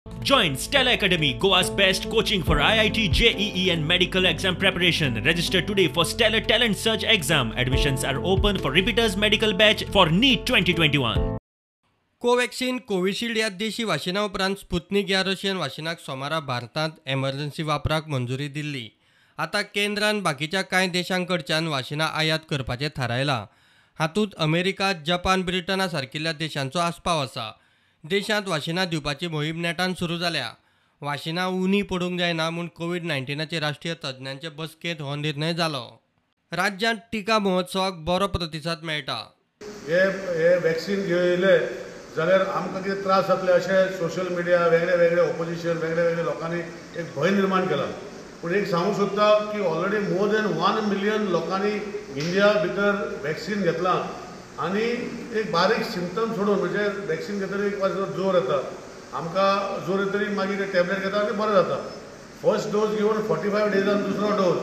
Join Stella Academy, Goa's best coaching for IIT, JEE and medical exam preparation. Register today for Stellar Talent Search exam. Admissions are open for repeaters medical batch for NEET 2021. Covaxin, Covishield ह्या देशी वाशिना उपरांत Sputnik ह्या Russian वाशिनाक सोमारा भारतांत emergency वापराक मंजुरी दिल्ली. आतां केंद्रान बाकीच्या कांय देशां कडच्यान वाशिनां आयात करपाचें थारायलां. हातूंत अमेरिका, जपान, ब्रिटना सारकिल्ल्या देशांचो आस्पाव आसा. देशांत वाशिनां दिवपाची मोहीम नेटान सुरू जाल्या. वाशिनां उणी पडूंक जायना म्हूण कोवीड-19 राष्ट्रीय तज्ञांचे बसकेंत हो निर्णय जालो. राज्यांत टिका महोत्सवाक बरो प्रतिसाद मेळटा. हे वॅक्सिन घेयले जाल्यार आमकां कितें त्रास जातले अशें सोशल मिडिया, वेगळे वेगळे ओपोजिशन, वेगळे वेगळे लोकांनी एक भंय निर्माण केला. पूण एक सांगूंक सोदता की ऑलरेडी मोर दॅन 1 मिलियन लोकांनी इंडिया भितर वॅक्सिन घेतलां आनी एक बारीक सिमटम सोडून, म्हणजे वॅक्सिन घेतली एक वाज जोर येता, आमकां जोर येतरी मागीर टॅबलेट घेता आनी बरें जाता. फर्स्ट डोस घेवन 45 डेजान दुसरो डोस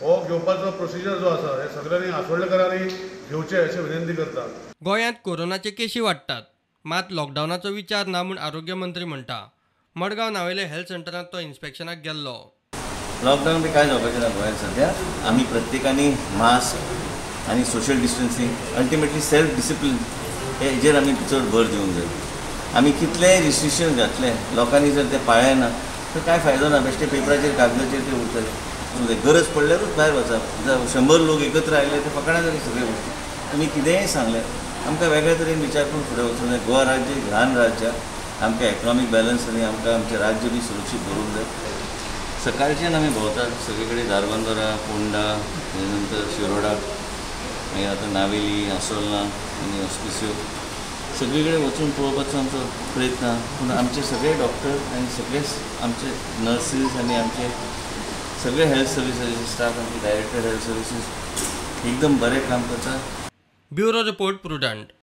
हो घेवपाचो प्रोसिजर जो आसा हे सगळ्यांनी आसोळ्ळेकरांनी घेवचें अशें विनंती करता. गोंयांत कोरोनाचे केशी वाडटात, मात लॉकडावनाचो विचार ना म्हूण आरोग्य मंत्री म्हणटा. मडगांव नावेले हेल्थ सेंटरांत तो इन्स्पेक्शनाक गेल्लो. लॉकडावन बी कांय जावपाचें ना गोंयांत सद्या. आमी प्रत्येकानी मास्क आनी social distancing, ultimately self discipline हेजेर आमी चड भर दिवंक जाय. आमी कितलेय रिस्ट्रिक्शन घातले, लोकांनी जर ते पाळ्ळे ना तर कांय फायदो ना. बेश्टे पेपराचेर कागदाचेर ते उरतले. गरज पडल्यारूच भायर वचप. 100 लोक एकत्र आयले ते फकाणां जाली सगळे गोश्टी. आमी कितेंय सांगलें आमकां वेगळे तरेन विचार करून फुडें वचूंक जाय. गोवा राज्य एक ल्हान राज्य, आमकां इकनॉमीक बॅलन्स आनी आमकां आमचें राज्य बी सुरक्षीत दवरूंक जाय. सकाळच्यान आमी भोंवतात सगळे कडेन, धारबांदोरा, पोंडा, तेजे नंतर शिरोडा, मागीर आतां नावेली, आसोल्ला आनी ऑस्पिसियो, सगळे कडेन वचून पळोवपाचो आमचो प्रयत्न. पूण आमचे सगळे डॉक्टर आनी सगळे आमचे नर्सीस आनी आमचे सगळे हेल्थ सर्विसीस स्टाफ, आमचे डायरेक्टर हेल्थ सर्विसीस एकदम बरें काम करता. Bureau report, Prudent.